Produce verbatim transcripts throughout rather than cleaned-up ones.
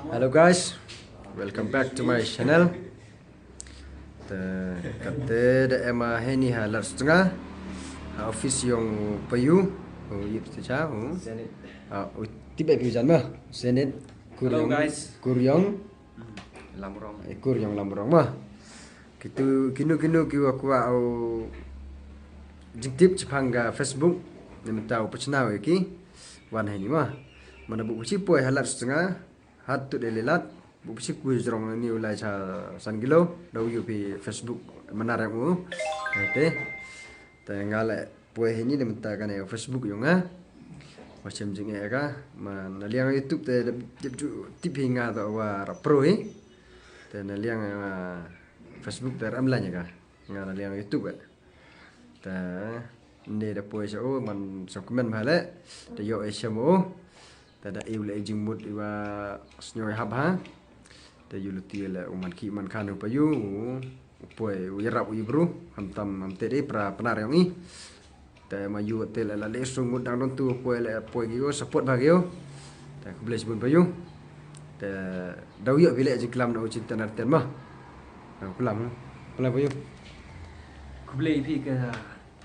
Hello guys, welcome back to my channel. Te kate da em a heini ha Ladstnga, ha office yong u Payu, u yip te cha u. Zenith. Ah, u tip e phi u jan ma. Zenith. Kur Hello, yong, guys. Kur yong. Hmm, Lamrong. Eh, kur yong Lamrong ma. Kitu kinu kinu ki wa kwah u jingtip chaphang ka Facebook. Ni mynta u pachna u ya ki. Wan heini ma. Mana bu chi poi ha Ladstnga. Hat tu de le lad. Bu pisi ku jrong ni u lai cha san kilo. Da u yoh phi Facebook mana rem u. Te. Te nga le poi heini de mynta kane Facebook yong nga. Wa chem jing e ka. Ma na liang YouTube te dep, dep ju tip hi nga da wa rap pro hi. Te na liang, ah, Facebook te ram lanya ka. Nga na liang YouTube e. Te nde da poi cha u man sa comment bha le. Te yoh e chem u. Te da i u le jingmut i wa sñiaw i hap ha. Te yoh luti le u man ki man khan u Payu. U poi u yarap u i bru. Ham tam ham te de pra Pnar yong i. Te ma yoh te le la le su mut dang don tu poi le poi ki u support bha ki u. Te khublei chibun Payu. Te da u yoh phi le jingklam na u chin ten ar ten ma. Da u klam, klam Payu. Khublei phi ka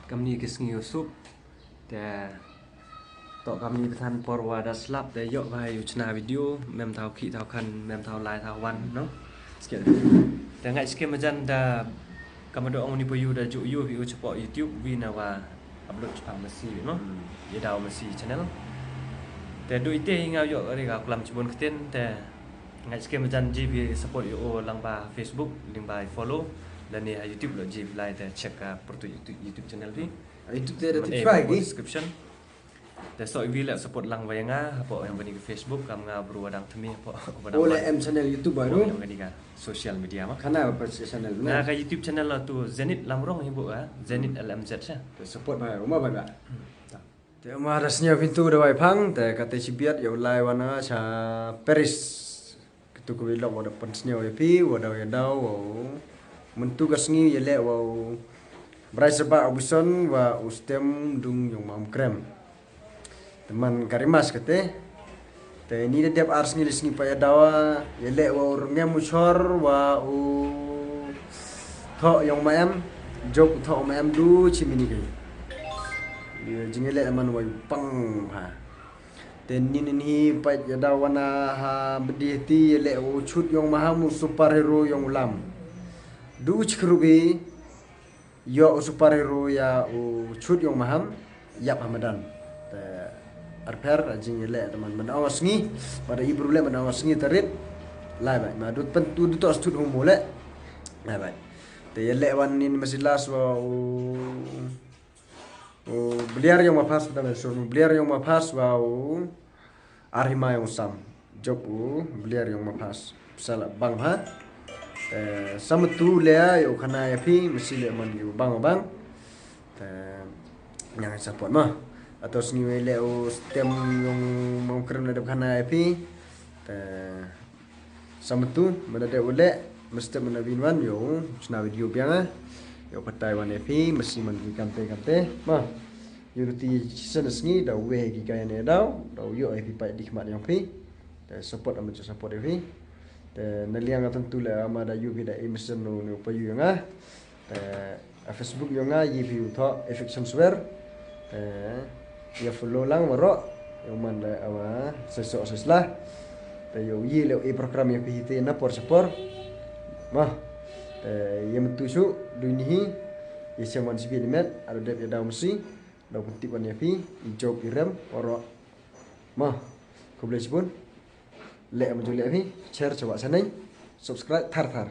kamni ka sngi u suk. Te toh kamni ka than por wa da slap te yoh bha u chna video, mem thaw khih thaw khan, mem thaw lai thaw wan, no? Skip. Te ngai skip majan da kam do ong ni Payu da ju yoh phi u chapoh YouTube wi na wa upload chaphang masi, no? Hmm. Ya daw masi channel. Te du ite hi nga yoh re ka klam chibun ktien te ngai skip majan ji phi support yoh u lang ba Facebook, ling ba follow, lane ha YouTube lo ji phi lai te check ka pyrtuit YouTube, YouTube channel phi. YouTube te da tip try ki description. Te so i wi le support lang wa ya nga, hapoh yang bani ka Facebook, kam nga bru wa dang thymme, hapoh wa dang O le wan. Em channel YouTube ba Hapoh ru? Yang bani ka social media ma. Khana ba pa channel Nga na. Ka YouTube channel la tu Zenith Lamrong hi bu, ah, Zenith L M Z sa. Te support ba, uma ba ba. Hmm. Te uma da sñiaw phi tu da wai phang, te kate chibiat ya u lai wa na cha Paris. Kitu ka vlog wa da pynsñiaw ya phi, wa daw ya daw, wa u. Myntu ka sngi ya le wa u. Brai saba u Bison, wa u Stem dung yong ma um krem. Te man ka rimas kate. Te ni da dep ar sngi le sngi pa ya daw, ya le wa u rngem u chor, wa u thoh yong ma em, jop u thoh ma em du chi mini kai. Ya jing ya le man wa u pang ha. Te ni ni hi pait ya daw wa na ha bdi ti ya le u chut yong ma ham u superhero yong u lam. Du u chkrubi yoh u superhero ya u chut yong ma ham yap ha madan. Te arpher a jing ya le te man man awas ngi, pada i bru le man awas ngi tarit. Lai bai, ma du pen tu du to stut hum le. Lai bai. Te ya le wan ni masilas wa u U bliar yong ma phas, ta men sur, u bliar yong ma phas wa u arhima yong sam. Jop u bliar yong ma phas. Sala bang ha. Eh, samtu le ya u khana ya phi, masi le man u bang bang. Te, yang support ma. Atos ngi le u stem yong ma u kren le dep khana ya phi. Te, Samtu, mana de u le, mesti mana win wan, yoh chna video biang a. Yoh patai wan ya phi, masi man ki kante kante. Ma, yoh ruti chisen sngi, da u weh ki kaya ne daw, da u yoh ya phi pai di khmat yong phi. Te support ama chu support ya phi. Te na liang a tentu le ama da yoh phi da i mesen nu nu pa yoh yong a. Te, a Facebook yong nga, yi phi u thoh, Affection Swear. Te, ya follow lang waroh, yong man da awa, sa so sa sla. Te, yoh yi le i program ya phi te na por sa por. Ma, te, ya mentu su, du ni hi, ya se man si phi limet, ado dep ya daw masi, daw penti wan ya phi, i jop i rem, waroh. Ma, khublei chibun, le am ju le phi, share chawa saneng, subscribe, thar thar.